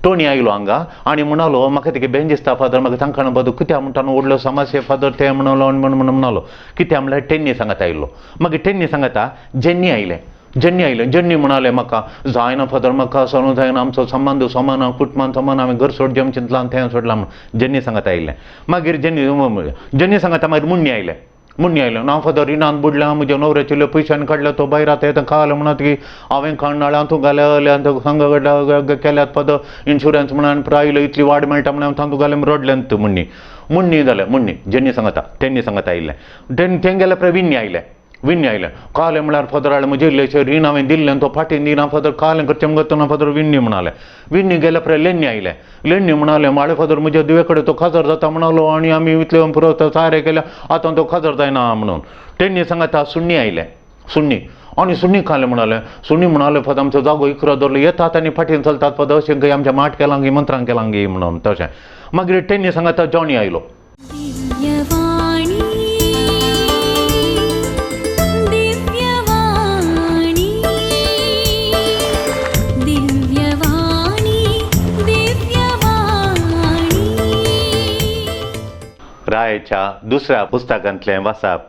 Tony आयलो हांगा आनी म्हणालो म्हाका तिगे बेन दिसता फादर, म्हाका तांकां बदू कित्याक म्हणटा न्हू व्हडलो समस्या फादर तें म्हणलो आनी म्हण म्हणालो कित्याक म्हणल्यार टेन्नी सांगता आयिल्लो. मागीर टेन्नी सांगता जेन्नी आयलें, जेन्नी आयलें, जेन्नी म्हणालें म्हाका जायना फादर, म्हाका सणू जायना, आमचो संबंद समान कुटुंबान समान, हांवें घर सोडचें आमचें चिंतलां तें सोडलां म्हण जेन्नी सांगता आयिल्लें. मागीर जेन्नी जेन्नी सांगता मागीर मुण्णी आयलें, मुण्णी आयलें ना फादर रिणान बुडलें, म्हज्या नवऱ्याचे पयशान काडल्या, तो भायर आतां येता खालें म्हणत की हांवें खाण तूं घाल्या संग केल्यात फादर इन्शुरन्स म्हणून आयलो इतली वाड मेळटा म्हणून तांतूं घालें रडलें मुण्णी. मुण्णी जालें मुण्णी जेन्नी सांगता तेन्नी सांगता आयिल्लें. तें गेल्या पळय विन्नी आयलें, विन्नी आयलें कालें म्हळ्यार फादर हाडलें म्हजें इल्लेशें रीण हांवें दिल्लें तो फाटीं दिना फादर, कालें करचें मुगो ना फादर विन्नी म्हणालें. विन्नी गेल्या पळय लेन्नी आयलें, लेन्नी म्हणालें माळे फादर म्हज्या दुवे कडेन तो खाजर जाता म्हणालो आनी आमी इतले पुरो सारें केलें आतां तो खाजर जायना म्हणून. तेन्नी सांगता सुण्णी आयलें, सुण्णी आनी सुण्णी खालें म्हणालें. सुण्णी म्हणालें फादर आमचो जागो इकरा दवरलो येतात आनी फाटीन चलतात फादर अशें खंय आमच्या माट केलां गी मंत्रां केलां गी म्हणून तशें. मागीर तेन्नी सांगता जॉनी आयलो. रायाच्या दुसऱ्या पुस्तकांतलें वाचप,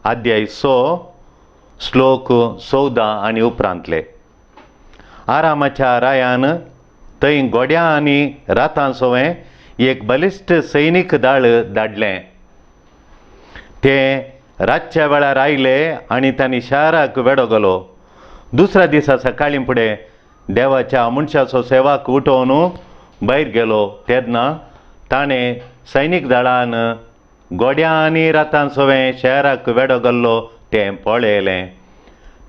अध्याय 6 श्लोक 14 आनी उपरांतले. आरामाच्या रायान थंय घोड्या आनी रातां सोवें एक बलिश्ट सैनीक दळ धाडलें. ते रातच्या वेळार आयले आनी तांणी शाराक वेडो घालो. दुसऱ्या दिसा सकाळीं फुडें देवाच्या मनशाचो सेवाक उठोवन भायर गेलो तेन्ना ताणें सैनीक दळान घोड्या आनी रातां सोवें शहराक वेडो घाल्लो तें पळयलें.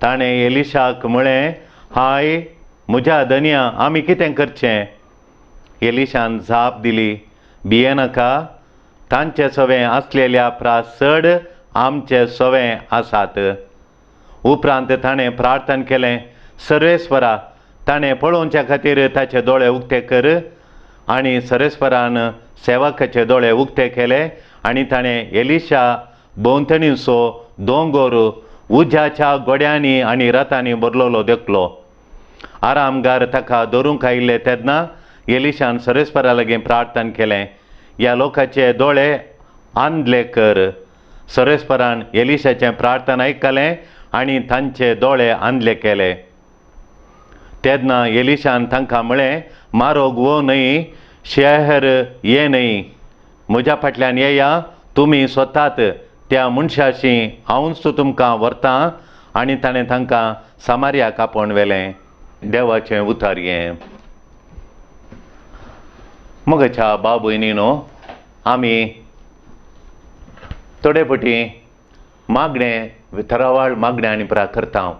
ताणें एलिशाक म्हळें, हाय म्हज्या धनया, आमी कितें करचें? एलिशान जाप दिली, भियेनाका, तांचे सोवें आसलेल्या प्रास चड आमचे सोवें आसात. उपरांत ताणें प्रार्थना केलें, सर्वेस्वरा, ताणें पळोवच्या खातीर ताचे दोळे उक्ते कर. आनी सर्वेस्वरान सेवकाचे दोळे उक्ते केले आनी ताणें एलिशा भोंवतणीचो दोंगोर उज्याच्या घोड्यांनी आनी रथांनी भरलेलो देखलो. आरामगार ताका धरूंक आयिल्ले तेन्ना एलिशान सर्वेस्परा लागीं प्रार्थना केलें, ह्या लोकाचे दोळे आंदले कर. सर्वेस्परान एलिशाचें प्रार्थना आयकलें आनी तांचे दोळे आंदले केले. तेन्ना एलिशान तांकां म्हळें, मारोग वो न्हय, शहर ये न्हय, म्हज्या फाटल्यान येया, तुमी स्वतात त्या मनशाशी हांवूच तुमकां व्हरतां. आनी ताणें तांकां सामार्याक आपोवन व्हेलें. देवाचें उतर हें. मोगाच्या भाव भयणीनो, आमी थोडे फावटी मागणें थरावाळ मागण्यांनी पुरा करता.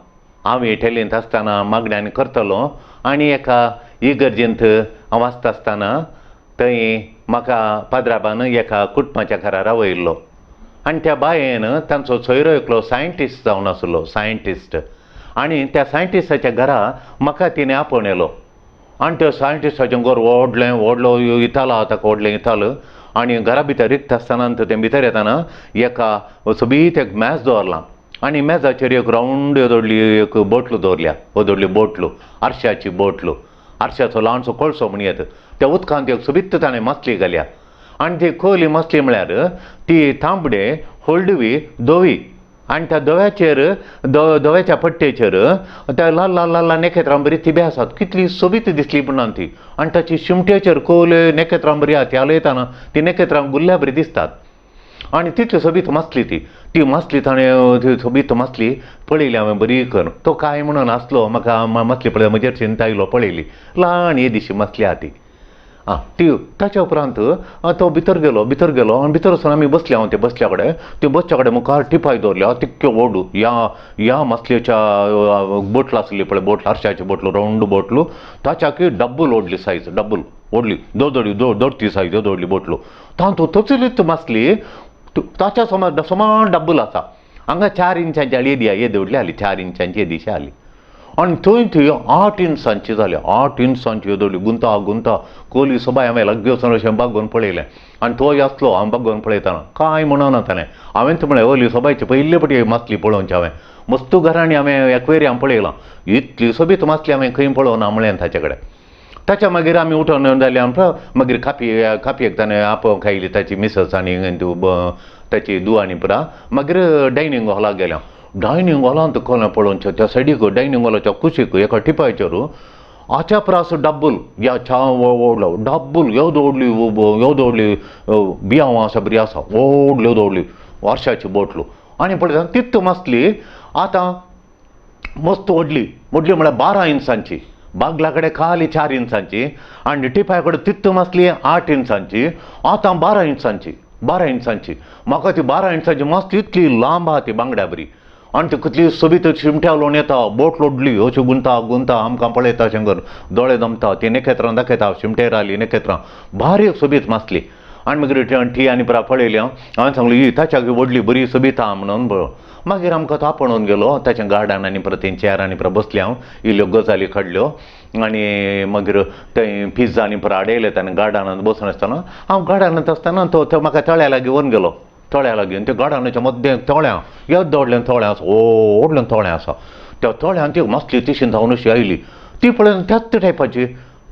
हांव इटलींत आसतना मागण्यांनी करतलो आनी एका इगर्जेंत हांव आसता आसतना थंय म्हाका पाद्राबान एका कुटुंबाच्या घरा रावयल्लो आनी त्या बायेन तांचो सोयरो एकलो सायंटिस्ट जावन आसलो, सायंटिस्ट. आनी त्या सायंटिस्टाच्या घरा म्हाका तिणें आपोवन येलो. आनी त्या सायंटिस्टाचें घर व्हडलें व्हडलो इतालो ताका व्हडलें इताल. आनी घरा भितर रिक्त आसतना तें भितर येतना एका सोबीत एक मेज दवरलां आनी मेजाचेर एक रावंड व्हडली एक बोटलो दवरल्या, व्हडली बोटलो, आरशाची बोटलो, आरशाचो ल्हानसो कळसो म्हण येता. त्या उदकांत एक सोबीत ताणें मासली घाल्या आनी ती खोली मासली म्हळ्यार ती तांबडे हळडुवी धवी आनी त्या धव्याचेर धव्याच्या पट्टेचेर त्या लाल लाल लाल लाल नखेत्रां बरी थिबे आसात. कितली सोबीत दिसली म्हणून ती. आनी ताची शिमटेचेर खोले नखेत्रां बरी आहा, ती हालयतना ती नखेत्रां गुल्ल्या बरी दिसतात. आनी तितली सोबीत मासली ती, ती मासली ताणें ती सोबीत मासली पळयली हांवें बरी करून. तो कांय म्हणून आसलो म्हाका मासली पळय म्हजेर चिंता आयलो, पळयली ल्हान येदीशी मासली आहा ती. आं ती ताच्या उपरांत तो भितर गेलो, भितर गेलो आनी भितर वचून आमी बसले. हांव ते बसल्या कडेन, ते बसच्या कडेन मुखार टिपाय दवरल्या तितक्यो व्हड ह्या ह्या मासलेच्या बोटल आसली पळय, बोटल आरशाची बोटल, रावंड बोटल, ताच्याकय डब्बल व्हडली सायज, डब्बल व्हडली दोदोडी दोडती सायज व्हडली बोटल. तातूंत तसलीच मासली ताच्या समान समान डब्बल आसा. हांगा 4 इंचांची आली येदी येदी व्हडली आली, 4 इंचांची येदीशी आली. आनी थंय थंय 8 इंचांची जाल्या, 8 इंचांची येदोळी गुंता गुंता कोली सोबाय हांवें लागीं वचून अशें बागोवन पळयलें. आनी तोय आसलो हांव बागोवन पळयतना कांय म्हणना ताणें. हांवें म्हणलें ओली सोबायची पयले फावटी मासली पळोवची हांवें, मस्त घरांनी हांवें एक्वेरियम पळयलां, इतली सोबीत मासली हांवें खंय पळोवना म्हणलें ताचे कडेन. ताच्या मागीर आमी उठोवन जाले आमकां मागीर कापी कापयेक ताणें आपोवंक आयली ताची मिसस आनी ताची धूव आनी पुरा. मागीर डायनींग हॉलाक गेले हांव. डायनींग हॉलांत कोलें पळोवचें त्या सायडीक डायनींग हॉलाच्या कुशीक एका टिपायचेर आच्या प्रास डब्बल ह्या च्या व्हडलो डब्बल येवदो व्हडली येवदो व्हडली बियांव आसा बरी आसा व्हडली येवदो व्हडली वर्षाची बोटलो आनी पळयता तितू मासली आतां मस्त व्हडली व्हडली म्हळ्यार 12 इंचांची, बागला कडेन खाली 4 इंचांची आनी टिपाय कडेन तितू मासली 8 इंचांची, आतां 12 इंचांची, 12 इंचांची. म्हाका ती 12 इंचांची मस्त इतली लांब आहा ती बांगड्या बरी आनी ती कितली सोबीत शिमट्या लोण येता, बोट लोडली अशी गुंता गुंता आमकां पळयता अशें करून दोळे दमता, ती नखेत्रां दाखयता, शिमटेर आली नखेत्रां, बारीक सोबीत मासली. आनी मागीर टी आनी परा पळयली हांव, हांवें सांगलें ही ताच्या व्हडली बरी सोबीत आहा म्हणून. मागीर आमकां तो आपोवन गेलो ताच्या गार्डन आनी परत थंय चेअर आनी परत बसले हांव, इल्ल्यो गजाली काडल्यो आनी मागीर थंय पिझ्झा आनी परत हाडयले ताणें गार्डनांत बसून आसतना. हांव गार्डनांत आसतना तो तो म्हाका तळ्या लागीं व्हरून गेलो, तळ्या लागीं. त्या गार्डनाच्या मद्दें तळ्यां येद्द व्हडलें तळें आसा, व्हडलें तळें आसा. त्या तळ्यान ती मासली तिशीन जावन अशी आयली, ती पळोवन त्याच टायपाची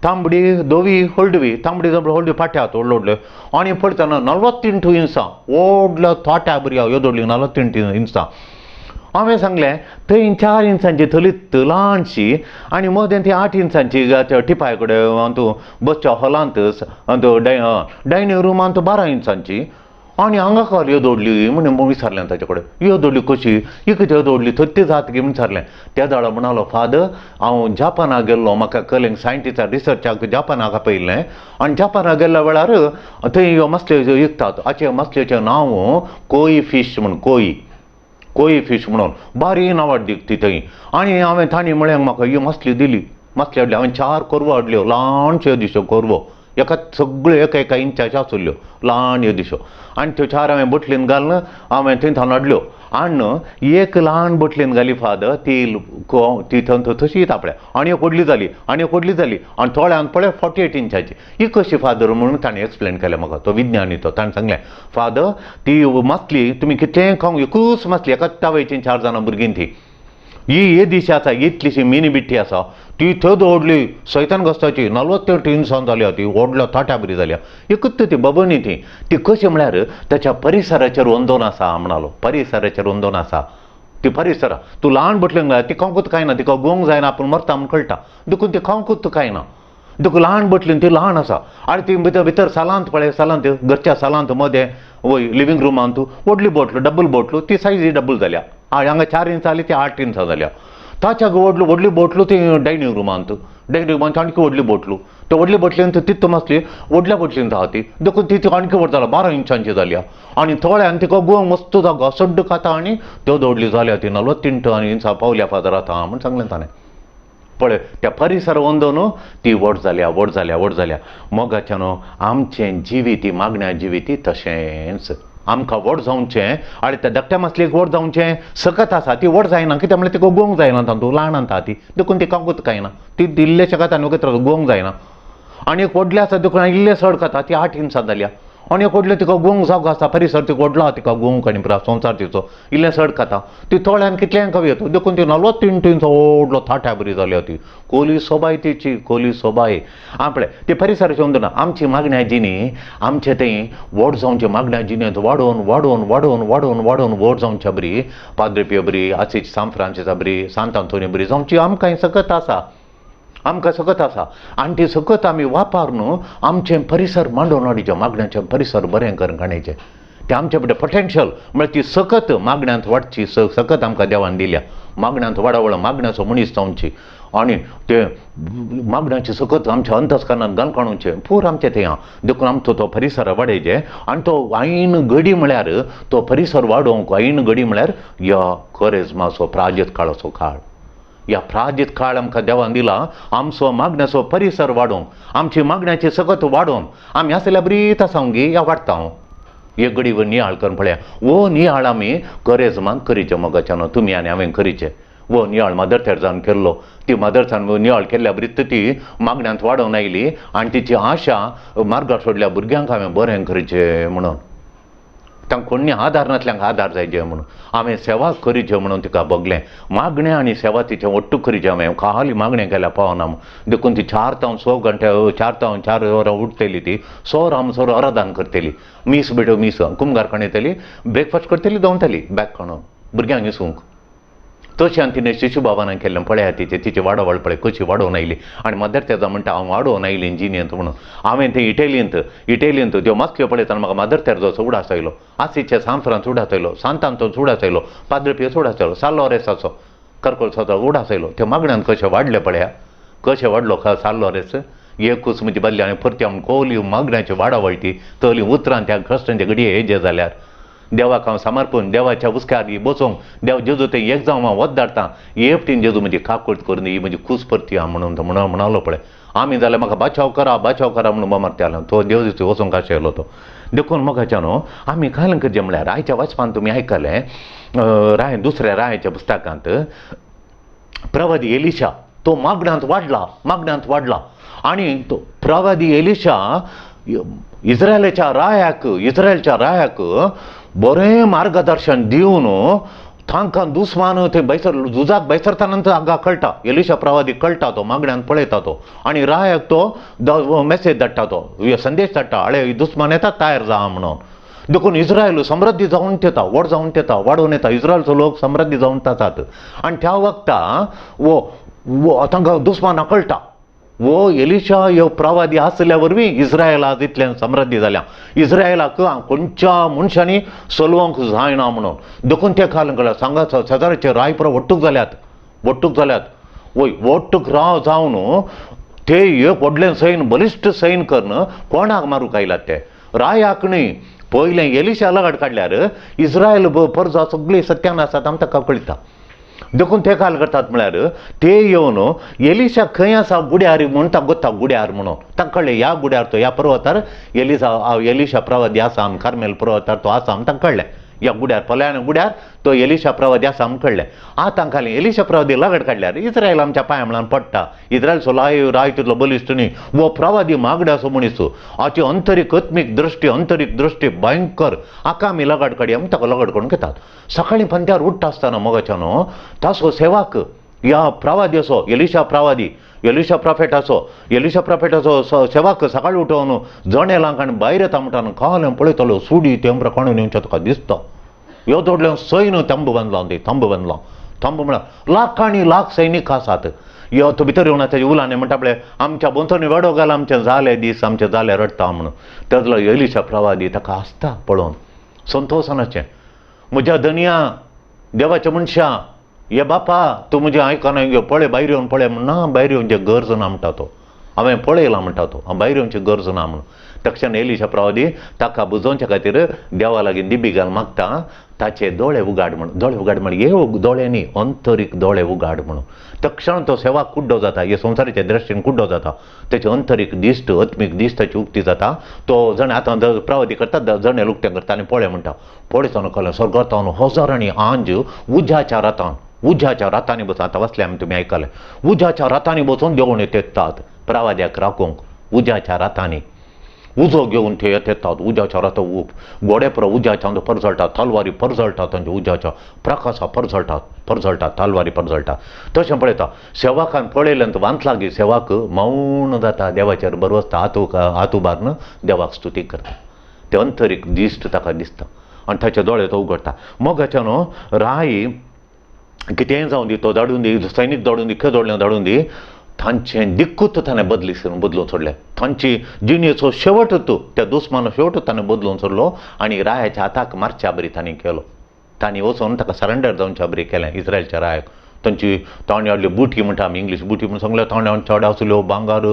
तांबडी धवी हळडुवी, तांबडी धवी हळडुवी पाट्यात व्हडले व्हडले आनी पळयतना 48 इंचां व्हडल्या तोट्या बरी येदो व्हडली 48 इंचां. हांवें सांगलें थंय 4 इंचांची थलीत ल्हानशी आनी मदें ती 8 इंचांची त्या टिपाय कडेन अंतू बसच्या हॉलांत अंतू डायनींग रुमांत 12 इंचांची आनी हांगा खर येदो व्हडली म्हण विचारलें ताचे कडेन, येदो व्हडली कशी, ही कितें येदो व्हडली थंय जात गी म्हण विचारलें. त्या दाडो म्हणालो फादर हांव जापानाक गेल्लो, म्हाका कलेंग सायंटिस्टा रिसर्चाक जापानाक आपयल्लें आनी जापानाक गेल्ल्या वेळार थंय ह्यो मासल्यो विकतात, हाचे मासलेचें नांव कोई फीश म्हण, कोई कोई फीश म्हणून बारी नांवां ती थंय. आनी हांवें तांणी म्हळें म्हाका ही मासली दिली, मासली हाडली. हांवें 4 कोरवो हाडल्यो, ल्हानश्यो दिश्यो कोरवो, एका सगळ्यो एका एका इंचाच्यो आसल्यो ल्हान दिश्यो. आनी त्यो 4 हांवें बोटलीन घालून हांवें थंय थावन हाडल्यो. हाडून एक ल्हान बोटलीन घाली फादर, ती ती थंय तशीच आपल्या आनी एक व्हडली जाली आनी एक व्हडली जाली आनी थोड्यान पळय 48 इंचाची. ही कशी फादर म्हणून ताणें एक्सप्लेन केलें म्हाका, तो विज्ञानी तो. ताणें सांगलें फादर ती मासली तुमी कितलें खावंक एकूच मासली, एकाच तावयची 4 जाणां भुरगीं ती, ही येदीशी आसा, इतलीशी मिनी बिट्टी आसा, ती थंय दवरली सैतान गस्ताची 48 इंचां जाल्या ती, व्हडल्या ताट्या बरी जाल्या, एकूच ती बबनी ती. ती कशी म्हळ्यार ताच्या परिसराचेर अंदोन आसा म्हणालो, परिसराचेर अंदोन आसा ती परिसरा. तूं ल्हान बोटलें घाल ती खावंकूच कांय ना, तिका गोंग जायना, आपूण मरता म्हूण कळटा, देखून ती खावंकूच कांय ना, देखून ल्हान बोटलीन ती ल्हान आसा. आनी ती भितर भितर सालांत पळय, सालांत घरच्या सालांत मदें वय लिवींग रुमांत व्हडली बोटलो डबल बोटलो, ती सायज डबल जाल्या, हांगा 4 इंचां जाली ती 8 इंचां जाल्या. ताच्या व्हडलो व्हडली बोटलो ती डायनींग रुमांत, डायनींग रुमांत आणखी व्हडली बोटलो, त्या व्हडली बोटलेन तितू मासली व्हडल्या बोटलीन आहा ती, देखून ती आणखी व्हड जाला 12 इंचांची जाल्या. आनी थोड्यान तिका गोंग मस्त जागो सड्ड खाता आनी त्यो व्हडली जाल्या ती 48 आनी इंचां पावल्या फादर आतां म्हण सांगलें ताणें. पळय त्या परिसर अंदोन ती व्हड जाल्या व्हड जाल्या व्हड जाल्या. मोगाच्या न्हू आमचें जिवीत मागण्या जिवीत तशेंच आमकां व्हड जावचें आनी त्या धाकट्या मासलेक व्हड जावचें सकत आसा, ती व्हड जायना कित्याक म्हळ्यार तिका गोंग जायना, तातूंत ल्हान आसा ती, देखून ती खावंकूच कांय ना, ती इल्लेशें खाता न्हू कितें गोंग जायना. आनी एक व्हडलें आसा देखून इल्लें चड खाता, ती 8 इंचां जाल्या. आनी एक व्हडलें तिका गोंग जागो आसा परिसर तिका व्हडलो आहा, तिका गोंग आनी पुरा संवसार तिचो इल्लें चड खाता, ती थोड्यान कितलें कवी येता, देखून ती 48 इंचां व्हडलो थाट्या बरी जाल्या ती. कोली सोबाय तिची, कोली सोबाय. आं पळय ती परिसराची अंदना आमची मागण्या जिणी आमचे थंय व्हड जावचे मागण्या जिणेंत वाडोवन वाडोवन वाडोवन वाडोवन वाडोवन व्हड जावच्या बरी पाद्रे पियो बरी, आसीज सांत फ्रांसीसा बरी, सांत आंतोनी बरी जावची आमकां सकत आसा, आमकां सकत आसा. आनी ती सकत आमी वापर न्हू आमचें परिसर मांडोवन हाडचें, मागण्याचें परिसर बरें करून काडचें, तें आमचें फुडें पोटेन्शियल म्हळ्यार ती सकत मागण्यांत वाडची, सकत आमकां देवान दिल्या, मागण्यांत वाडावळ मागण्याचो मनीस जावची आनी ते मागण्याची सकत आमच्या अंतस्करणांत घालून काडूचें पूर आमचें थंय आहा. देखून आमचो तो परिसर वाडयचें आनी तो ऐन घडी म्हळ्यार तो परिसर वाडोवंक ऐन घडी म्हळ्यार ह्या कोरेज्माचो प्राजित काळाचो काळ. ह्या प्राजित काळ आमकां देवान दिला आमचो मागण्याचो परिसर वाडोवंक, आमची मागण्याची सकत वाडोवन आमी आसल्यार बरीत आसा गे ह्या वाडटा हांव एक घडी नियाळ करून पळया, वो नियाळ आमी कोरेज्मान करीचे मोगाच्यान तुमी आनी हांवें करीचे. वो नियाळ मदर तेरेजान केल्लो, ती मदरसान नियाळ केल्ल्या बरी ती मागण्यांत वाडोवन आयली आनी तिची आशा मार्गार सोडल्या भुरग्यांक हांवें बरें करचें म्हणून. तांकां कोण्णी आदार नासल्यांक आदार जाय जे म्हणून हांवें सेवा करीचे म्हणून तिका भोगलें. मागणें आनी सेवा तिचें ओट्टू करीचें हांवें खाली मागणें केल्यार पावना म्हूण. देखून ती 4 तावन 6 घंटे 4 तावन 4 वरां उठतली, ती 100 वरां 100 आराधन करतली, मीस बेटो मीस कुमगार खाण येतली, ब्रेकफास्ट करतली, दवरतली बॅग खाणून भुरग्यांक विसूंक. तशें आनी तिणें शिशू बाबान केल्लें पळया, तिचें तिची वाडोवळ पळय कशी वाडोवन आयली. आनी मदर तेजा म्हणटा हांव वाडोवन आयली इंजिनियंत म्हणून. हांवें तें इटालियंत इटालियंत त्यो मास्क्यो पळयतना म्हाका मदर तेरेजाचो उडास आयलो, आसीचे सांफ्रांचो उडास आयलो, सांतांचो उडास आयलो, पाद्रे पियोचो उडास आयलो, साल लॉरेसाचो करकोळसाचो उडास आयलो. त्यो मागण्यान कशें वाडलें पळया, कशें वाडलो साल लॉरेस एकूच म्हजी बदली आनी परती आमी कोली मागण्याची वाडावळ ती तली उतरां त्या कृष्णाच्या घडये हेजे जाल्यार देवाक हांव समर्पण, देवाच्या हुस्क्यार बसोवंक देव जेजू तें एक जावं हांव वत धाडटा, एकटीन जेजू म्हजी काकूट करून ही म्हजी कूस परती हा म्हणून म्हणून म्हणालो पळय. आमी जाल्यार म्हाका बाचाव करा बाचाव करा म्हणून बोमारतालो तो देव दिसू वचूंक आशिल्लो तो. देखून मोगाच्या न्हू आमी काल करचें म्हळ्यार आयच्या वाचपान तुमी आयकलें राय दुसऱ्या रायाच्या पुस्तकांत प्रवादी एलिशा तो मागण्यांत वाडला, मागण्यांत वाडला आनी तो प्रवादी एलिशा इस्रायलाच्या रायाक इस्रायलच्या रायाक बरें मार्गदर्शन दिवन तांकां दुस्मान ते बैसर झुजाक बैसरता नंतर हांगा कळटा, एलिशा प्रवादी कळटा, तो मागण्यान पळयता तो आनी रायाक तो मेसेज धाडटा, तो संदेश धाडटा, आळे दुस्मान येता तयार जा म्हणून. देखून इस्रायल समृद्धी जावन येता, व्हड जावन येता, वाडोवन येता, इस्रायलचो लोक समृद्धी जावन जातात. आनी त्या वखता वो तांकां दुस्माना कळटा वो एलिशा ह्यो प्रवादी आसल्या वरवीं इस्रायला इतल्यान समृद्धी जाल्या, इस्रायलाक खंयच्या मनशांनी चलोवंक जायना म्हणून. देखून ते काल कळ्ळें सांगा शेजाराचे राय पुरो वट्टूक जाल्यात, वट्टूक जाल्यात, वय वट्टूक राव जावन ते एक व्हडलें सैन बलिश्ट सैन करून कोणाक मारूंक आयल्यात ते रायाक न्ही. पयलें एलिशा लगाड काडल्यार इस्रायल परजा सगळी सत्यान आसात आम ताका कळटा. देखून ते काल करतात म्हळ्यार ते येवन एलिशा खंय आसा गुड्यार म्हूण तांकां गोत्ता गुड्यार म्हणून तांकां कळ्ळें ह्या गुड्यार तो ह्या पर्वतार एलिसा एलिशा प्रवादी आसा आम कार्मेल पर्वतार तो आसा आम तांकां कळ्ळें, ह्या गुड्यार पल्यान गुड्यार तो एलिशा प्रवादी आसा आम कळ्ळें. आतां तांकां एलिशा प्रवादी लगड काडल्यार इस्रायल आमच्या पांया म्हणून पडटा, इस्रायलचो लाय राय तितलो बलिश्ट न्ही, वो प्रवादी मागड्याचो मनीस, हाची अंतरीक आत्मीक दृश्टी अंतरीक दृश्टी भयंकर, हाका आमी लगड काडया आमी ताका लगड करून घेतात. सकाळीं पंत्यार उठ्ठा आसतना मोगाच्या न्हू तासो सेवाक ह्या प्रवादी असो एलिशा प्रवादी एलिशा प्रॉफेटाचो एलिशा प्रॉफेटाचो सेवाक सकाळीं उठोवन जणेलांक आनी भायर येता म्हणटा काल पळयतालो सुडी तेंब्रा काडून येवच्या तुका दिसता, ह्यो दोडल्यान सैन तंबू बांदला ते तंबू बांदला, तंबू म्हळ्यार लाखांनी लाख सैनीक आसात. यो तो भितर येवन ताजे उलाने म्हणटा पळय आमच्या बोंचोनी वेडो घाल आमचें जालें दीस आमचें जालें रडटा म्हणून. तेजलो एलिशा प्रवादी ताका आसता पळोवन संतोशानाचें, म्हज्या धनया देवाच्या मनशा हे बापा तूं म्हजें आयकना यो पळय भायर येवन पळय म्हण ना, भायर येवचे गरज ना म्हणटा तो, हांवें पळयलां म्हणटा तो, हांव भायर येवची गरज ना म्हणून. तक्षण एलिशा प्रवादी ताका बुजोवच्या खातीर देवा लागीं दिबी घाल मागता, ताचे दोळे उगाड म्हणून, दोळे उगाड म्हण हे दोळे न्ही अंतरीक दोळे उगाड म्हणून. तक्षण तो सेवा कुड्डो जाता, हे संवसाराच्या दृश्टीन कुड्डो जाता, तेचे अंतरीक दिश्ट आत्मीक दिश्ट ताची उक्ती जाता. तो जण आतां प्रवादी करता जणेल उक्तें करता आनी पळय म्हणटा, पळयतना कळ्ळें स्वर्गांत हजारांनी आंज उज्याच्या रातान उज्याच्या रातांनी बसून, आतां वाचलें आमी तुमी आयकलें, उज्याच्या रातांनी बसून देवून येतात प्रवाद्याक राखूंक, उज्याच्या रातांनी उजो घेवन ते येतात, उज्याच्या राता उप घोडे पुरो उज्याच्या परजळटात, तलवारी परजळटात, तांच्या उज्याच्या प्रकाशा परजळटात परजळटात, तलवारी परजळटात. तशें पळयता सेवाकान पळयलें वांत लागीं सेवाक मौन जाता, देवाचेर बरवसता, हात उबारून देवाक स्तुती करता, ते अंतरीक दिश्ट ताका दिसता आनी ताचे दोळे तो उगडटा. मोगाच्या न्हू राय कितेंय जावं दी, तो धाडून दी सैनीक धाडून दी, खंय दोडलें धाडून दी, तांचें दिक्कूच ताणें बदली बदलून सोडलें, तांची जिणेचो शेवट तूं त्या दुस्मानो शेवट ताणें बदलून सोडलो आनी रायाच्या हाताक मारच्या बरी तांणी केलो, तांणी वचून ताका सरेंडर जावच्या बरी केलें इस्रायलच्या रायाक. तांची ताणें हाडल्यो बुटी म्हणटा आमी इंग्लीश बुटी म्हणून सांगले, ताणें चड आसल्यो भांगार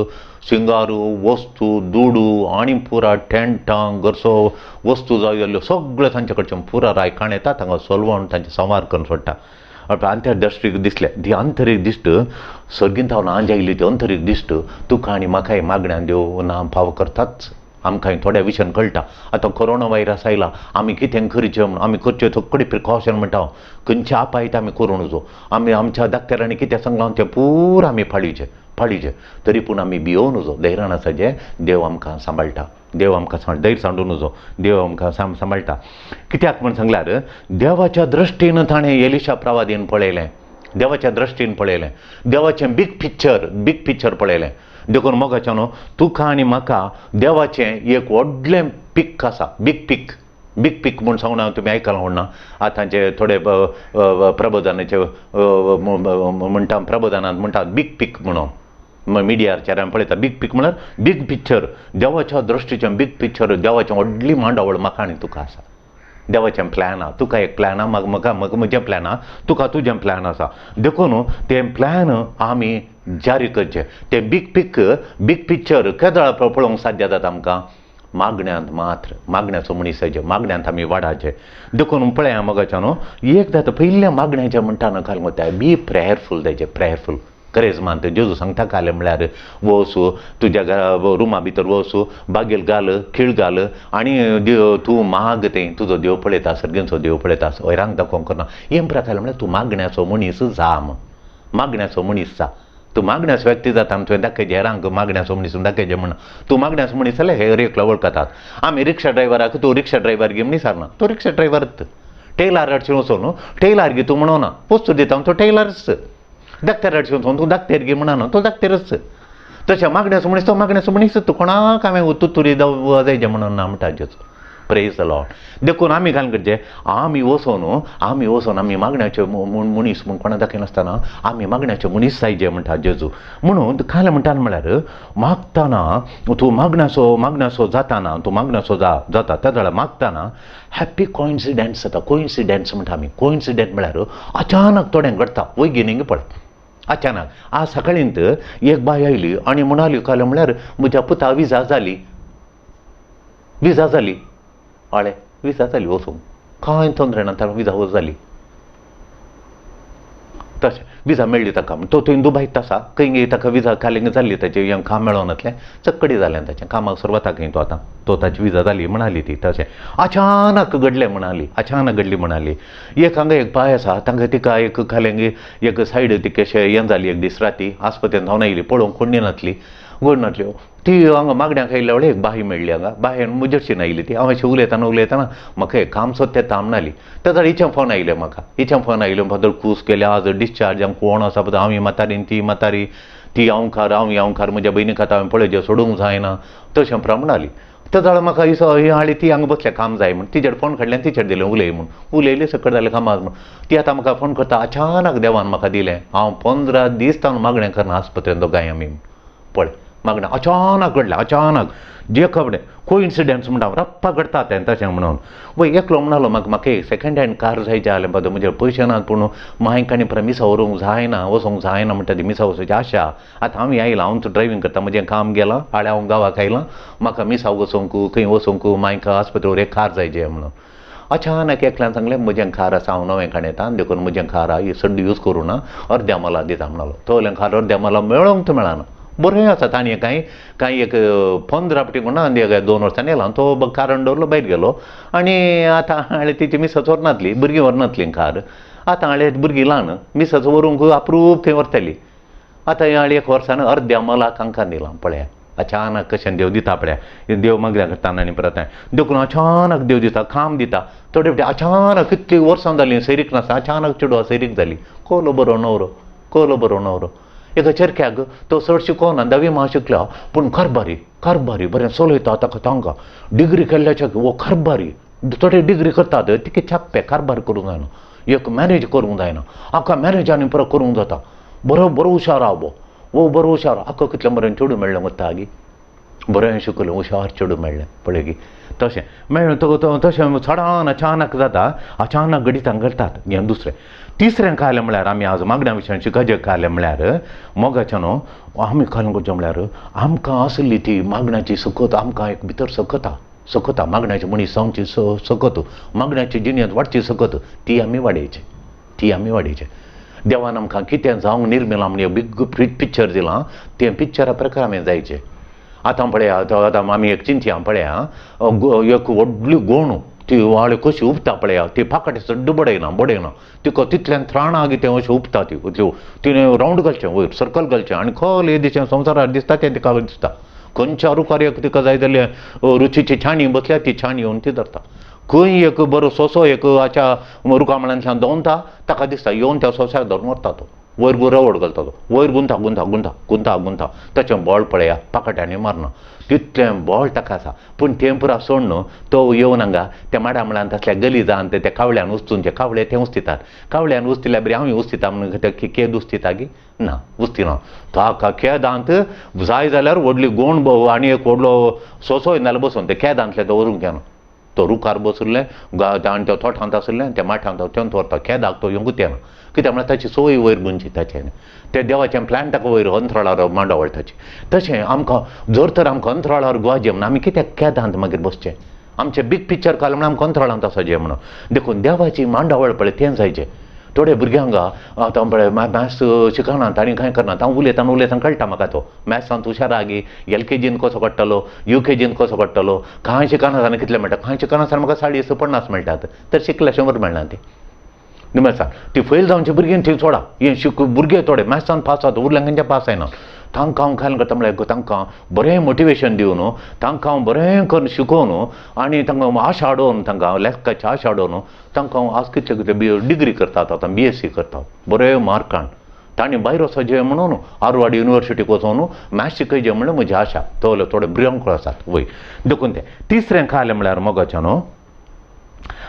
सिंगार वस्तू दुडू आनी पुरा टेंटां घरचो वस्तू जाय जाल्ल्यो सगळ्यो तांचे कडच्यान पुरा राय काण येता, तांकां सोलवण तांचें संवार करून सोडटा. आंतरदृश्टीक दिसलें ती आंतरीक दिश्ट सर्गींत हांव आंज आयली ती अंतरीक दिश्ट तुका आनी म्हाकाय मागण्यान देव ना फाव करताच, आमकां थोड्या विशयान कळटा. आतां कोरोना व्हायरस आयला आमी कितें करचें म्हणून आमी करचें सगळें प्रिकॉशन म्हणटा, खंयचे आपायत आमी करूं नजो, आमी आमच्या डाक्टरांनी कितें सांगलां तें पुरा आमी पाळीचें पाळीजे तरी पूण आमी भियोवन नजो धैर्यान आसाचें देव आमकां सांबाळटा देव आमकां धैर्य सांडून नजो देव आमकां सांबाळटा कित्याक म्हण सांगल्यार देवाच्या दृश्टीन ताणें एलिशा प्रवादीन पळयलें देवाच्या दृश्टीन पळयलें देवाचें बीग पिक्चर पळयलें देखून मोगाच्या न्हू तुका आनी म्हाका देवाचें एक व्हडलें पीक आसा बीग पीक म्हूण सांगून हांव तुमी आयकलां म्हणना आतांचे थोडे प्रबोधनाचे म्हणटा प्रबोधनांत म्हणटा बीग पीक म्हणून मिडियाचेर आमी पळयता बीग पीक म्हळ्यार बीग पिक्चर देवाच्या दृश्टीचें बीग पिक्चर देवाचें व्हडली मांडावळ म्हाका आनी तुका आसा देवाचें प्लॅन आहा तुका एक प्लॅन आहा म्हाका म्हाका म्हाका म्हजें प्लॅन आहा तुका तुजें प्लॅन आसा देखून तें प्लॅन आमी जारी करचें तें बीग पिक्चर केदळा पळोवंक साध्य जाता आमकां मागण्यांत मात्र मागण्याचो मनीसाचें मागण्यांत आमी वाडाचें देखून पळया मोगाच्या न्हू एकदां पयल्या मागण्याचें म्हणटा न्हू काल म्हणटा बी प्रेयरफूल तेजें प्रेयरफूल करेज मानता जेजू सांगता कालें म्हळ्यार वचू तुज्या घरा रुमा भितर वचू बागेल घाल खीळ घाल आनी तूं माग तें तुजो देव पळयता सर्गेंचो देव पळयता वयरांक दाखोवंक करना हें प्रकार म्हळ्यार तूं मागण्याचो मनीस जा मागण्याचो मनीस जा तूं मागण्याचो व्यक्ती जाता आनी तुवें दाखयचे हेरांक मागण्याचो मनीस दाखयचे म्हण तूं मागण्याचो मनीस जाल्यार हे एकलो वळखतात आमी रिक्षा ड्रायव्हराक तूं रिक्षा ड्रायव्हर गे म्हण सारना तो रिक्षा ड्रायव्हरच टेलर अडचण वचून टेलर गे तूं म्हणना वस्तू दिता तो टेलरच डाक्टर अडचण वचून तूं डाक्टर गे म्हणना तो डाक्टरच तशें मागण्याचो मनीस तो मागण्याचो मनीस तूं कोणाक हांवें तुतुरी जायचें म्हणून ना म्हणटा जेजू प्रेज the Lord देखून आमी काय करचें आमी वचोन आमी मागण्याचे मनीस म्हूण कोणा दाखयनासतना आमी मागण्याचे मनीस जायचे म्हणटा जेजू म्हणून काल म्हणटा म्हळ्यार मागतना तूं मागण्याचो जाताना तूं मागण्याचो जाता त्या वेळार मागतना हॅप्पी कोइन्सिडंट्स जाता कोइन्सिडंट्स म्हणटा आमी कोइन्सिडंट म्हळ्यार अचानक थोडें घडटा वैगिनीक पळय अचानक आज सकाळींत एक बाय आयली आनी म्हणाली काल म्हळ्यार म्हज्या पुता विजा जाली आळे विजा जाली वचूंक कांय तोंदरे ना ताका विजा जाली तशें विजा मेळ्ळी ताका तो थंय दुबायत आसा खंय ताका विजा खालींग जाल्ली ताचें हें काम मेळोनातलें चक्कडी जालें ताचें कामाक सुरवाताक खंय तो आतां तो ताची विजा जाली म्हणाली ती तशें अचानक घडलें म्हणाली अचानक घडली म्हणाली एक हांगा एक बाय आसा तांकां तिका एक खालेंग एक सायड तिका अशें हें जाली एक दीस राती आस्पत्रेंत धांवन आयली पळोवंक कोण नासली गोड नासल्यो ती हांगा मागण्याक आयिल्ल्या वेळार एक बाई मेळ्ळी हांगा बायन म्हजेरशीन आयली ती हांव अशें उलयतना उलयतना म्हाका एक काम सोदता येता म्हणाली तेजा हिचें फोन आयलें म्हाका हिचें फोन आयलें फादर कूस केल्या आज डिस्चार्ज आमकां कोण आसा पळय हांव ही म्हातारी ती म्हातारी ती हांवकार हांव हांवकार म्हज्या भयणी खाता हांवें पळय सोडूंक जायना तशें प्रा म्हणाली तेजा म्हाका ही हाडली ती हांगा बसल्या काम जाय म्हूण तिचेर फोन काडलें तिचेर दिलें उलय म्हूण उलयलें सकयल जालें कामाक म्हूण ती आतां म्हाका फोन करता अचानक देवान म्हाका दिलें हांव 15 दीस तावन मागणें करना आस्पत्रेंत दोगांय आमी पळय मागणें अचानक घडलें अचानक जे कपडे कोइन्सिडन्स म्हणटा रप्पा घडटा तें तशें म्हणून वय एकलो म्हणालो म्हाका म्हाका एक सेकंड हँड कार जाय जालें बाबा म्हजे पयशे नात पूण मायक आनी परत मिसा व्हरूंक जायना वचोंक जायना म्हणटा ती मिसा वचपाची आशा आतां हांव आयलां हांव ड्रायव्हींग करता म्हजें काम गेलां हाडे हांव गांवाक आयलां म्हाका मिसा वचोंक खंय वचोंक मायक आस्पत्रेवर एक कार जाय जे म्हणून अचानक एकल्यान सांगलें म्हजें कार आसा हांव नवें काण येता देखून म्हजें कार आहा सड्ड यूज करूं ना अर्द्या माला दिता म्हणालो तोलें कार अर्द्या माला मेळोंक तो मेळना बरें आसा ताणें कांय कांय एक 15 फावटी कोणा आनी 2 वर्सांनी येला तो कारण दवरलो भायर गेलो आनी आतां हाणें तिची मिसस व्हरनातली भुरगीं व्हरनातली कार आतां हाणें भुरगीं ल्हान मिसस व्हरूंक अप्रूप थंय व्हरतली आतां हाणें एक वर्सान अर्द्या मलाक हांकां दिलां पळया अचानक कशें देव दिता पळया देव मागल्या करता आनी परत देखून अचानक देव दिता काम दिता थोडे फावटी अचानक कितलीं वर्सां जालीं सैरीक नासता अचानक चेडवा सैरीक जाली कोलो बरो न्हवरो कोलो बरो न्हवरो एका चरख्याक तो चड शिकोना धावी म्हाका शिकलो पूण कारबारी कारबारी बरें चलयता ताका तांकां डिग्री केल्ल्याच्या वो कारबारी थोडे डिग्री करतात तिके छाप्पे कारबार करूंक जायना एक मॅनेज करूंक जायना आका मॅनेज आनी परत करूंक जाता बरो बरो हुशार आहा वो बरो हुशार आका कितलें बरें चेडूं मेळ्ळें वता गी बरें शिकलें हुशार चेडूं मेळ्ळें पळय गी तशें मेळ्ळें तो तशें सडान अचानक जाता अचानक घडितां घडटात हें दुसरें तिसरें कायलें म्हळ्यार आमी आज मागण्या विशयान शिकाचें कायलें म्हळ्यार मोगाचें न्हू आमी कालें करचें म्हळ्यार आमकां आसली ती मागण्याची सकत आमकां एक भितर सकता सकता मागण्याची मनीस जावची सकत मागण्याची जिणेंत वाडची सकत ती आमी वाडयची ती आमी वाडयची देवान आमकां कितें जावंक निर्मिलां म्हण बिग पिक्चर दिलां तें पिक्चरा प्रकार आमी जायचें आतां पळया आतां आमी एक चिंतया पळया एक व्हडली गोणू ती वाळे कशी उपता पळया, ती फाकाटे सड्ड बडयना बडयना, तिका तितल्यान त्राणां तें अशें उपता ती, तिणें रावंड घालचें वयर सर्कल घालचें आनी खोल दिशें संवसारार दिसता तें तिका दिसता. खंयच्या रुखार एक तिका जाय जाल्यार रुचीची छाणी बसल्या ती छाणी येवन ती धरता. खंय एक बरो सोंसो एक हाच्या रुखामळांतल्यान दवरता ताका दिसता, येवन त्या सोंश्याक धरून व्हरता तो, वयर रवड घालता तो, वयर गुंथा गुंथा गुंथा गुंथा गुंथा, ताचें बळ पळया पाकाट्यांनी मारना तितलें बळ ताका आसा. पूण तें पुरा सोडून तो येवन हांगा त्या माडामळांत आसल्या गलिजान त्या कावळ्यान उस्तून, ते कावळे ते उस्तितात, कावळ्यान उस्तिल्या बरी हांव उस्तिता म्हणून ते केद उस्तिता गी ना, उस्तिना. ताका केदांत जाय जाल्यार व्हडली गोंड आनी एक व्हडलो सोंसो नाल्यार बसून ते केदांतले तो व्हरूंक येना, तो रुखार बशिल्लें आनी त्या तोठांत आशिल्लें त्या माठांत तेंच व्हरता, केदाक तो येवंकूच येना. कित्याक म्हळ्यार ताची सोय वयर गुंची ताचें, ते देवाचें प्लॅन ताका वयर अंतराळार मांडावळ ताची. तशें आमकां जर तर आमकां अंतराळार गोवा म्हणून आमी कित्याक केदांत मागीर बसचें, आमचें बीग पिक्चर काल म्हणून आमकां अंतराळांत आसा जें म्हणून. देखून देवाची मांडावळ पळय तें जायचें. थोडे भुरग्यांक आतां पळय मॅथ्स शिकनात आनी कांय करनात, हांव उलयतना उलयतना कळटा म्हाका तो मॅथ्सांत हुशार आगी, एल के जीन कसो काडटलो, you K जीन कसो काडटलो, कांय शिकनासतना कितले मेळटा, कांय शिकनासतना म्हाका 40-50 मेळटात, तर शिकल्या 100 मेळना ते निमसा. ती फेल जावचे भुरगीं थंय सोडा, हे शिक भुरगे थोडे मॅथ्सान पास जाता, उरल्या खंयच्या पास जायना. तांकां हांव काय करता म्हळ्यार तांकां बरें मोटिवेशन दिवन, तांकां हांव बरें करून शिकोवन आनी तांकां आशा हाडोवन, तांकां लेखकाची आशा हाडोवन तांकां हांव आज कितले कितले बी डिग्री करतात, आतां BSc करता बरे मार्कान. तांणी भायर वचचें म्हणून हार्वर्ड युनिवर्सिटीक वचोन मॅथ्स शिकयचें म्हणल्यार म्हजी आशा. तोले थोडे भुरग्यांकूय आसात वय. देखून तें तिसरें खालें म्हळ्यार मोगाच्यान न्हू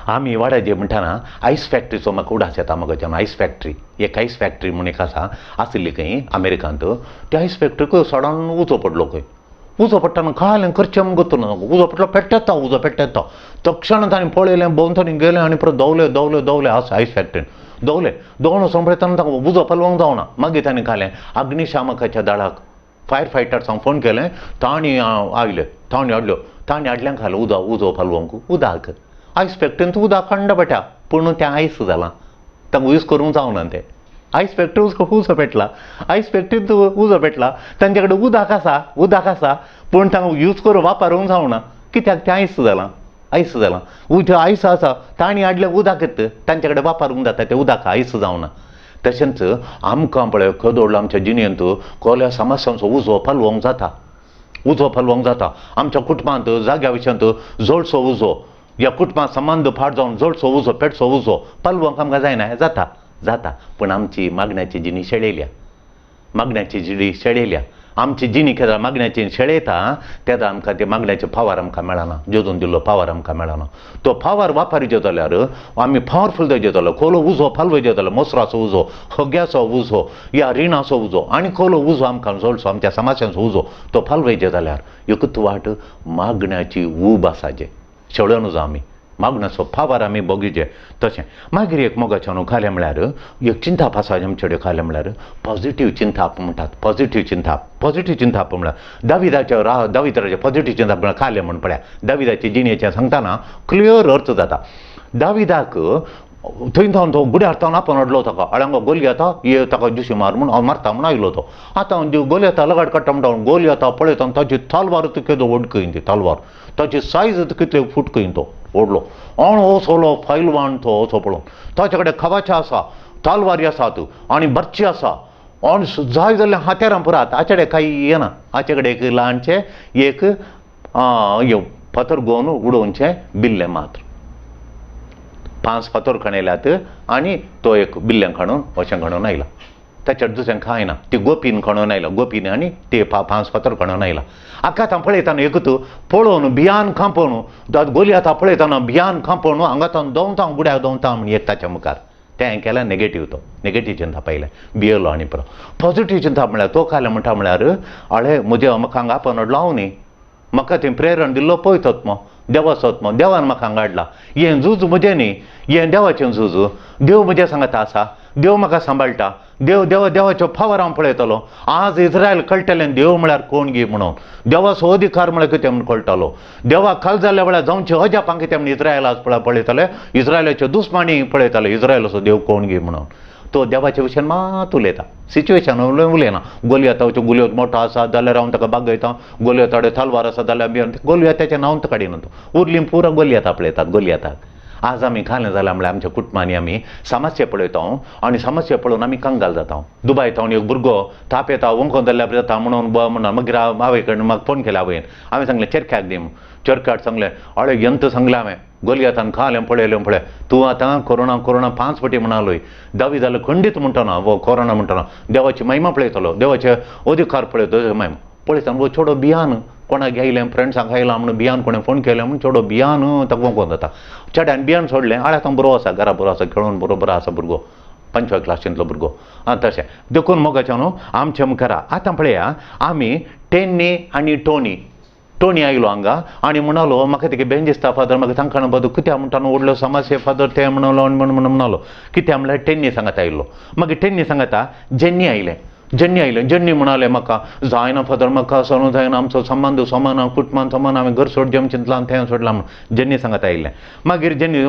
आमी वाड्याचे म्हणटाना आयस फॅक्ट्रीचो म्हाका उडास येता मोगाच्यान. आयस फॅक्ट्री, एक आयस फॅक्ट्री म्हूण एक आसा आशिल्ली खंय अमेरिकांत. त्या आयस फॅक्ट्रीक सडान उजो पडलो खंय, उजो पडटना खालें करचें म्हूण गोत्तू ना, उजो पडलो पेट्टा, उजो पेट्टा तक्षण तांणी पळयलें, भोंवतणी गेलें आनी परत दोवले दोवले दोवले आसा आयस फॅक्ट्रीन दोवले दोवलो सोंपयतना तांकां उजो पालोवंक जावना. मागीर तांणी खालें अग्निशामकाच्या दळाक फायर फायटर्सांक फोन केलें, तांणी आयले, तांणी हाडल्यो, तांणी हाडल्यान खालें उदक उजो पालोवंक उदक. आयस फॅक्ट्रीन उदक खंड पडटा पूण तें आयस जालां, तांकां यूज करूंक जावना तें. आयस फॅक्ट्री उजो पेटला, आयस फॅक्ट्रींत उजो पेटला, तांचे कडेन उदक आसा, उदक आसा पूण तांकां यूज करूं वापरूंक जावना, कित्याक तें आयस जालां, आयस जालां. उदक आयस आसा, तांणी हाडलें उदकच, तांचे कडेन वापरूंक जाता तें उदक आयस जावना. तशेंच आमकां पळय केदोळो आमच्या जिणेंत कोल्या समस्यांचो उजो पालोवंक जाता, उजो पालोवंक जाता. आमच्या कुटुंबांत जाग्या विशयांत जळसो उजो, ह्या कुटुंबांत संबंद फाट जावन जळसो उजो पेटसो उजो पालोवंक आमकां जायना, जाता जाता. पूण आमची मागण्याची जिणी शेळयल्या, मागण्याची जिणी शेळयल्या. आमची जिणी केन्ना मागण्याची शेळयता तेन्ना आमकां ते मागण्याचे पावर आमकां मेळना, जेजून दिल्लो पावर आमकां मेळना. तो पावर वापरचे जाल्यार आमी पावरफूल जायचे जाल्यार खोलो उजो पालवचे जाल्यार मोसराचो उजो, हग्याचो उजो, या रिणाचो उजो आनी खोलो उजो आमकां जळसो आमच्या समाजाचो उजो तो पालवचे जाल्यार एकूच वाट मागण्याची ऊब आसाचे शेळोवन उजो आमी मागण्याचो पावर आमी बगीचे. तशें मागीर एक मोगाच्यान खालें म्हळ्यार एक चिंताप आसा आमचे कडेन खालें म्हळ्यार पॉझिटीव चिंताप म्हणटात, पॉझिटीव चिंताप. पॉझिटीव चिंताप म्हळ्यार दाविदाच्या दाविदाचें पॉझिटीव चिंताप म्हळ्यार खालें म्हूण पळया दाविदाचे जिणेचें सांगतना क्लियर अर्थ जाता. दाविदाक थंय थावन तो गुड्यार थावन आपोवन हाडलो ताका, अळंगा गोलयता ये ताका जुशी मार म्हूण हांव मारता म्हूण आयलो तो. आतां गोलयता लगाड काडटा म्हणटा गोलयता पळयता ताची तलवार केदो व्हड खंय ती तलवार, ताची सायज कितले फूट खंय तो व्हडलो आनी असलो फायलवान तो असो पळोवन ताचे कडेन खवाचे आसा, तलवारी आसात आनी बर्ची आसा आनी जाय जाल्यार हात्यारां पुरात. हाचे कडेन कांय येना, हाचे कडेन एक ल्हानशें एक फातर गोवन उडोवचें बिल्लें मात्र, 5 फातर खणयल्यात आनी तो एक बिल्लें खणून अशें खणून आयला. ताचेर दुसरें कांय ना, ती गोपीन खणून आयला, गोपीन आनी ते 5 फातर खणून आयला. आतां पळयतना एकूच पळोवन भियान खांपोवन गोलयता पळयतना भियान खांपोवन हांगा तावन दवता गुड्याक दवता म्हण एक ताच्या मुखार तें केलें नेगेटीव, तो नेगेटीव चिंता पयलें भियेलो. आनी परत पॉझिटीव चिंता म्हळ्यार तो खालें म्हणटा म्हळ्यार अळे म्हज्या म्हाका हांगा आपोवन हाडलो हांव न्ही, म्हाका थंय प्रेरण दिल्लो पळयतात मो देवाचो मो, देवान म्हाका हांगा हाडला, हें झूज म्हजें न्ही, हें देवाचें झूज, देव म्हज्या सांगाता आसा, देव म्हाका सांबाळटा, देव देव देवाचो पावर हांव पळयतलो. आज इस्रायल कळटलें देव म्हळ्यार कोण गी म्हणून, देवाचो अधिकार म्हळ्यार कितें म्हूण कळटलो, देवा खाल जाल्ल्या वेळार जावचे अजापां कितें म्हूण इस्रायल आज पळयतले, इस्रायलाच्यो दुस्मानी पळयतले, इस्रायलाचो देव कोण गी म्हणून. तो देवाचे विशयान मात उलयता, सिच्युएशन उलयना. गोलयताचो गोलयत मोठो आसा जाल्यार हांव ताका बागयता, गोलयताडे तलवार आसा जाल्यार गोलयताचें नांव काडिना तो, उरली पुरो गोलयता पळयतात गोलयताक. आज आमी खालें जाल्यार म्हळ्यार आमच्या कुटुंबांनी आमी समस्या पळयता आनी समस्या पळोवन आमी कंगाल जाता. दुबाय तावन एक भुरगो ताप येता वंको जाल्यार जाता म्हणून म्हणून मागीर आवय कडेन म्हाका फोन केला आवयन, हांवें सांगलें चेरक्याक दी म्हूण. चेरक्याक सांगलें अळे यंत्र सांगलें हांवें गोलयतान खालें पळयलें पळय तूं आतां कोरोना कोरोना 5 फावटी म्हणालोय दावी जाल्यार खंडीत म्हणटना वो कोरोना म्हणटना देवाची महिमा पळयतलो, देवाचे अधिकार पळयतलो महिमा पळयता. वो चेडो भियान कोणाक आयलें फ्रेंड्सांक आयला म्हणून भियान कोणें फोन केलें म्हणून चेडो भियान ताका वोंकोन जाता. चेड्यान भियान सोडलें, आळे आतां बरो आसा घरा बरो आसा खेळून बरोबर आसा भुरगो, 5व्या क्लासींतलो भुरगो. आं तशें देखून मोगाचें न्हू आमच्या मुखार आतां पळया आमी टेन्नी आनी टोनी. टोनी आयलो हांगा आनी म्हणालो म्हाका तिका बेन दिसता फादर, म्हाका तांकां बदू कित्याक म्हणटा न्हू व्हडलो समस्या फादर तें म्हणलो आनी म्हणून म्हणालो कित्याक म्हणल्यार टेन्नी सांगता आयलो. मागीर टेन्नी सांगता जेन्नी आयलें, जेन्नी आयलें, जेन्नी म्हणालें म्हाका जायना फादर, म्हाका सरू जायना, आमचो संबंद समान कुटुंबान समान हांवें घर सोडचें म्हूण चिंतलां तें सोडलां म्हणून जेन्नी सांगता आयलें. मागीर जेन्नी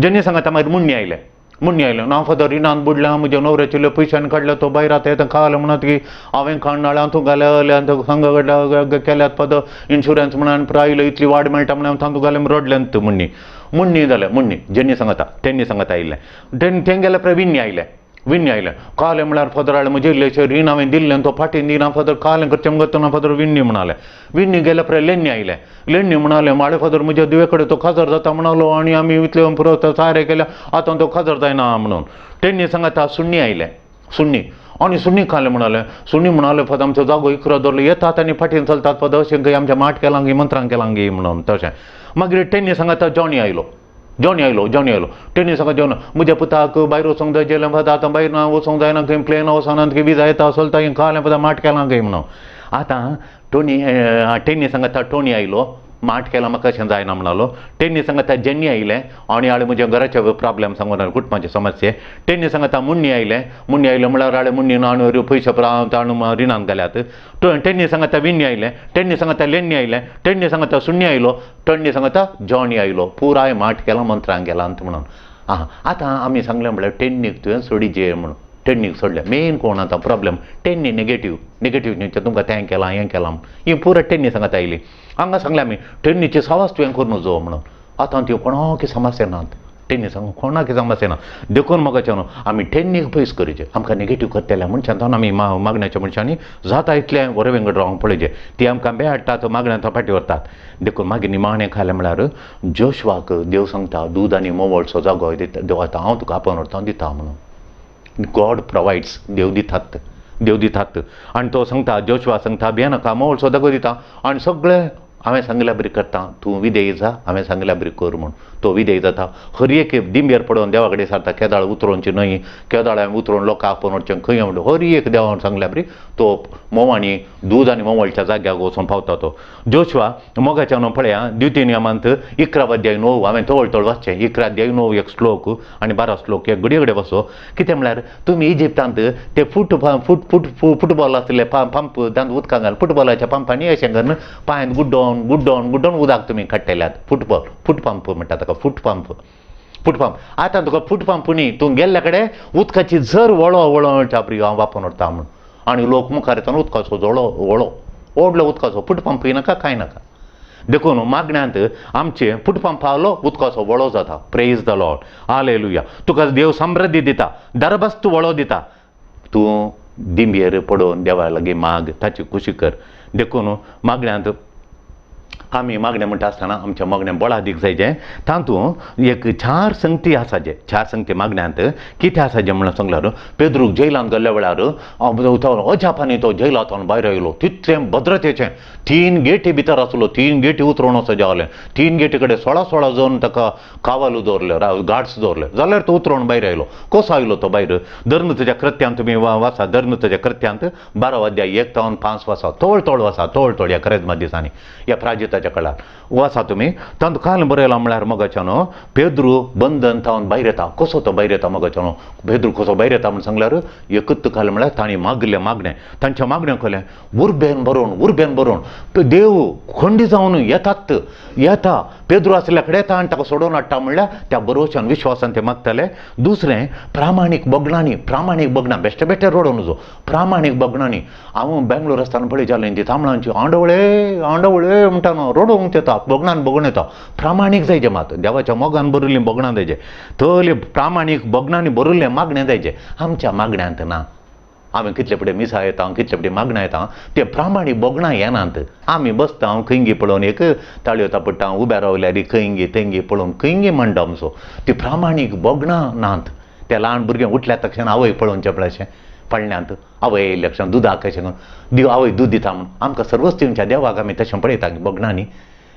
जेन्नी सांगता मागीर मुण्णी आयलें, मुण्णी आयलें ना फादर रिणान बुडलें म्हज्या नवऱ्याचे पयशान काडल्या तो भायर आतां येता खालें म्हणत की हांवें काडणाळ्या तूं घाल्या संग केल्यात फादर इन्शुरन्स म्हणून आयलो इतली वाड मेळटा म्हणून तांतूं घालें रडलें मुण्णी. मुण्णी जालें मुण्णी जेन्नी सांगता तेन्नी सांगता आयलें. तें गेल्या पळय विन्नी आयलें, विन्नी आयलें कालें म्हळ्यार फादर हाडलें म्हजें इल्लेशें रीण हांवें दिल्लें तो फाटीं दिना फादर कालें करचें मुगो ना फादर विन्नी म्हणालें. विन्नी गेल्या पळय लेन्नी आयलें, लेन्नी म्हणालें माळे फादर म्हज्या दुवे कडेन तो खाजर जाता म्हणालो आनी आमी इतले पुरो सारें केल्या आतां तो खाजर जायना म्हणून. तेन्नी सांगता सुण्णी आयलें, सुण्णी आनी सुण्णी खालें म्हणालें. सुण्णी म्हणालें फादर आमचो जागो इकरा दवरलो येतात आनी फाटीन चलतात फादर अशें खंय आमच्या माठ केलां गी मंत्रां केलां गी म्हणून तशें. मागीर तेन्नी सांगता जॉनी आयलो, जॉनी आयलो, जॉनी आयलो. तेणी सांगता जॉन म्हज्या पुताक भायर वचोंक जाय जेलें फादर आतां भायर ना वचोंक जायना खंय प्लेन वचना खंय विजा येता चलता हें खालें फादर माठ केलां खंय म्हणून. आतां टोनी तेणी सांगता टोनी आयलो माठ केला म्हाका अशें जायना म्हणालो. तेणी सांगता जेन्नी आयलें आनी हाडलें म्हज्या घराचे प्रॉब्लेम सांगून कुटुंबाचे समस्ये. तेणी सांगता मुण्णी आयलें, मुण्णी आयलें म्हळ्यार हाडलें मुण्णी आनी पयशे ताणून रिणान घाल्यात. तेणी सांगता विन्नी आयलें, तेणी सांगता लेन्नी आयलें, तेणी सांगता सुण्णी आयलो, तेणी सांगता जॉनी आयलो पुराय माठ केला मंत्रांक गेला म्हणून. आं आतां आमी सांगलें म्हळ्यार टेन्नीक तुवें सोडीचे म्हणून टेन्नीक सोडलें. मेन कोण आतां प्रॉब्लेम टेन्नी नेगेटीव, नेगेटीव न्हय तुमकां तें केलां हें केलां ही पुरा टेन्नी सांगता आयली. हांगा सांगलें आमी टेन्नीची सावास तुवें करून जो म्हणून. आतां त्यो कोणाक समस्या नात टेन्नी सांगू कोणाक समस्या ना. देखून म्हाका न्हू आमी टेन्नीक पयस करचें, आमकां नेगेटीव करतल्या मनशान जावन आमी मागण्याच्या मनशांनी जाता इतलें बरें वेंगड रावंक पळयचें, ती आमकां बे हाडटात मागण्या फाटी व्हरतात. देखून मागीर निमाणें खालें म्हळ्यार जोशवाक देव सांगता दूद आनी मोवळचो जागो दिता देव आतां हांव तुका आपोवन व्हरता दिता म्हणून. गॉड प्रोवायड्स, देव दितात, देव दितात. आनी तो सांगता जोशवा सांगता भियेनाका मोवळचो जागो दिता आनी सगळें हांवें सांगल्या बरी करता, तूं विधेय जा हांवें सांगल्या बरी कर म्हूण. तो विधेय जाता, हर एक दिंबेर पडोवन देवा कडेन सारता केदाळ उतरोवची न्हय, केदाळ हांवें उतरोवन लोकांक आपोवन वचचें खंय म्हणटा हर एक देवान सांगल्या बरी तो मोव आनी दूद आनी मोवळच्या जाग्याक वचून पावता तो. जोशवा मोगाच्या न्हू पळया द्वितीय नियमांत 11 अध्याय 9 हांवें तवळ तवळ वाचचें, 11 अध्याय 9 एक श्लोक आनी 12 श्लोक एक घडये घडये वाचो. कितें म्हळ्यार तुमी इजिप्तांत ते फूट फूट फूट फुटबॉल आसले पंप तांत उदकां घाल फुटबॉलाच्या पंपांनी अशें करून पांयांत गुड्डोवन गुड्डोवन गुड्डोवन उदक तुमी काडटल्यात. फुटबॉल फूट पंप म्हणटा ताका, फूट पंप, फूट पंप. आतां तुका फूट पंप न्ही, तूं गेल्ल्या कडेन उदकाची झर वळो वळो म्हणटा प्रिय हांव वापरून व्हरता म्हणून आनी लोक मुखार येतना उदकाचो जोळो वळो व्हडलो उदकाचो फूट पंपूय नाका कांय नाका. देखून मागण्यांत आमचे फूट पंप आलो उदकाचो वळो जाता. Praise the Lord, hallelujah. तुका देव समृद्धी दिता, दरबस्त वळो दिता, तूं दिंबेर पडोवन देवा लागीं माग, ताची खुशी कर. देखून मागण्यांत आमी मागणें म्हणटा आसतना आमच्या मागणें बळादीक जायचें. तातूंत एक 4 संगती आसा, जे 4 संगती मागण्यांत कितें आसा जें म्हणून सांगल्यार पेद्रूक जेलांत गेल्ल्या वेळार अजापांनी तो जेलांतल्यान भायर आयलो. तितलें भद्रतेचें 3 गेटी भितर आसलो, 3 गेटी उतरून वचो जालें, 3 गेटी कडेन 16-16 जण ताका कावालू दवरले, गार्ड्स दवरले, जाल्यार तो उतरून भायर आयलो. कसो आयलो तो भायर? धर्म तुज्या कृत्यांत तुमी वाचा, धर्म तुज्या कृत्यांत 12 अध्याय 1 ते 5 वाचा, तोळ तोळ वाचा, तोळ तोळ ह्या करेजमा दिसांनी ह्या प्राजिताच्या प्राजिताच्या काळार वाचा तुमी. तातूंत काल बरयलां म्हळ्यार मोगाच्यानो, पेद्रू बंधन थावन भायर येता. कसो तो भायर येता मोगाच्यानो? पेद्रू कसो भायर येता म्हूण सांगल्यार एकूच काल म्हळ्यार तांणी मागलें मागणें, तांचें मागणें केलें उर्बेन बरोवन, उर्बेन बरोवन देव खंडी जावन येतात येता, पेद्रू आसल्या कडेन येता आनी ताका सोडोवन हाडटा म्हणल्यार त्या बरोवच्यान विश्वासान ते मागताले. दुसरें प्रामाणीक बगणांनी, प्रामाणीक बगणां बेश्टे बेश्टे रोडोवन न्हू, प्रामाणीक बगणांनी. हांव बेंगलोर आसतना पळयतालें ती तांबळांची आंडवळे आंडवळे म्हणटा न्हू, रोडोवंक येता, बगणान बगण येता. प्रामाणीक जायचे, मात देवाच्या मोगान बरयल्लीं बगणां जायचे, तले प्रामाणीक बगणांनी बरयल्लें मागणें जायचें. आमच्या मागण्यांत ना. आमी कितले फुडें मिसा येता, कितले फुडें मागणां येता, ते प्रामाणीक बगणां येनात. आमी बसता हांव खंयगी पळोवन एक ताळयो तापडटा, उब्या रावल्यार खंयगी तेंगी पळोवन खंयगी म्हणटा आमचो, ती प्रामाणीक बगणां नात. ते ल्हान भुरगें उठल्या तक्षण आवय पळोवचें पळय अशें पळण्यांत आवय येयल्या क्षण दुदाक कशें करून आवय दूद दिता म्हूण आमकां सर्वस्तींच्या देवाक आमी तशें पळयता बगणांनी.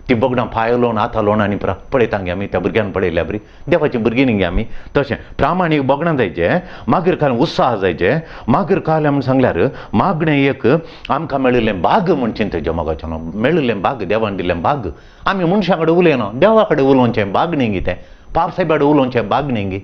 ती बगणां पांय लोण हाता लोण आनी पळयता गे आमी, त्या भुरग्यान पळयल्या बरी देवाची भुरगीं न्ही गे आमी. तशें प्रामाणीक बगणां जायचे, मागीर काल उत्साह जायचे, मागीर काल म्हूण सांगल्यार मागणें एक आमकां मेळिल्लें भाग म्हूण चिंतचें मोगाचें, मेळिल्लें भाग, देवान दिल्लें भाग. आमी मनशां कडेन उलयना, देवा कडेन उलोवचें भाग न्ही गे, तें पाप साहेबा कडेन उलोवचें भाग न्ही गे.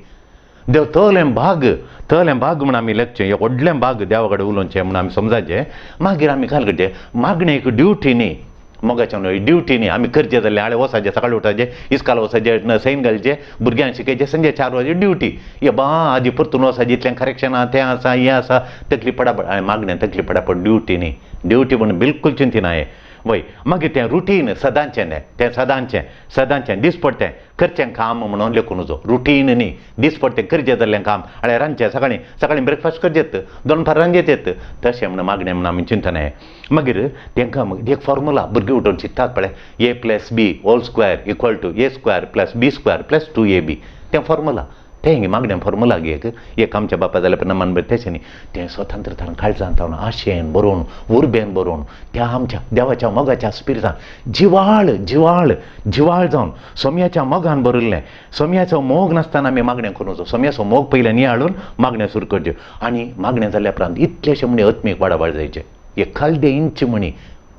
देव तलें भाग, तलें भाग म्हूण आमी लेखचें, एक व्हडलें भाग देवा कडेन उलोवचें म्हूण आमी समजाचें. मागीर आमी काल करचें मागणें एक ड्युटी न्ही मोगाचें, न्हय ड्युटी न्ही. आमी करचें जाल्यार हाळे वचाचें, सकाळी उठाचें, इस्काल वचाचें, सैन घालचें, भुरग्यांक शिकयचें, संजे 4 वरांचेर ड्युटी. ये बा आजी परतून वचाचें, इतलें करेक्शन आहा, तें आसा, हें आसा, तकली पडापड. हांवें मागणें तकली पडापड ड्युटी न्ही, ड्युटी म्हूण बिलकूल चिंतिना हें वय. मागीर तें रुटीन सदांचें तें, तें सदांचें सदांचें दिसपडटें करचें काम म्हणून लेखून वचो, रुटीन न्ही, दिसपडटें करचें जाल्लें काम. हाळ्यार रांदचें, सकाळीं सकाळीं ब्रेकफास्ट करचें, दोन फार रांदचें येत, तशें म्हण मागणें म्हण आमी चिंतना हें. मागीर तांकां एक फॉर्मुला भुरगीं उठून चिंतात पळय, A plus B whole square equal to A square plus B square plus 2ab, तें फॉर्मुला, तें मागणें फॉर्मुला गे एक एक आमच्या बापा जाल्यार पण मन बरें तशें न्ही. तें स्वतंत्रतान काळजान जावन आशेन बरोवन उर्बेन बरोवन त्या आमच्या देवाच्या मोगाच्या स्पिरिटान जिवाळ जिवाळ जिवाळ जावन सोम्याच्या मोगान बरयल्लें. सोम्याचो मोग नासतना आमी मागणें करूं वचो, सोम्याचो मोग पयलें नियाळून मागणें सुरू करचें. आनी मागणें जाल्या उपरांत इतलेशें म्हणी आत्मीक वाडावळ जायचें, एक खालदे इंच म्हणी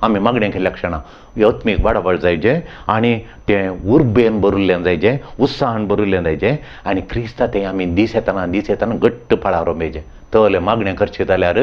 आमी मागणें केल्ल्या क्षणा आत्मीक वाडावळ जायचें आनी तें उर्बेन बरयल्लें जायचें, उत्साहान बरयल्लें जायचें. आनी क्रिस्ता तें आमी दीस येतना दीस येतना घट्ट पाळां रोंबेचें. तले मागणें करचें जाल्यार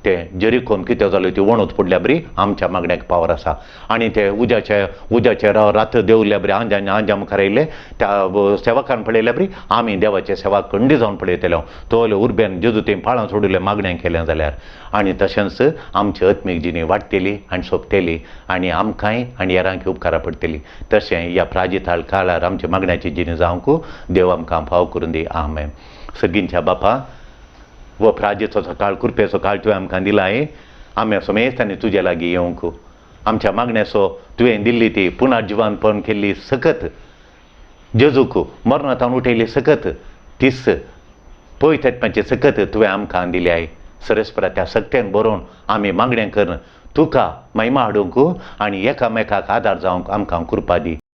तें जेरिकोन कितें जालें ती वणत पडल्या बरी आमच्या मागण्याक पावर आसा. आनी ते उज्याचे उज्याचे रात देंवल्या बरी आंजा आंजा मुखार येयले त्या सेवकान पळयल्या बरी आमी देवाचे सेवा खंडी जावन पळयतले. तले उर्बेन जेजू तें पाळां सोडिल्लें मागणें केलें जाल्यार आनी तशेंच आमची आत्मीक जिणी वाडटली आनी सोंपतली आनी आमकांय आनी हेरांक उपकारा पडटली. तशें ह्या प्राजिताळ काळार आमच्या मागण्याची जिणी जावंक देव आमकां फाव करून दी. आमेन. सगींच्या बापा, वो प्राजेचो काळ कृपेचो काळ तुवें आमकां दिलाय, आमी समेस्तांनी तुजे लागीं येवंक आमच्या मागण्याचो तुवें दिल्ली ती पुनर्जिवनपण केल्ली सकत, जेजूक मरणांत उठयली सकत, तीस पवित्रत्वाची सकत तुवें आमकां दिली I. सरस्परा त्या सक्तेन बरोवन आमी मागणें करून तुका महिमा हाडूंक आनी एकामेकाक आदार जावंक आमकां कृपा दी.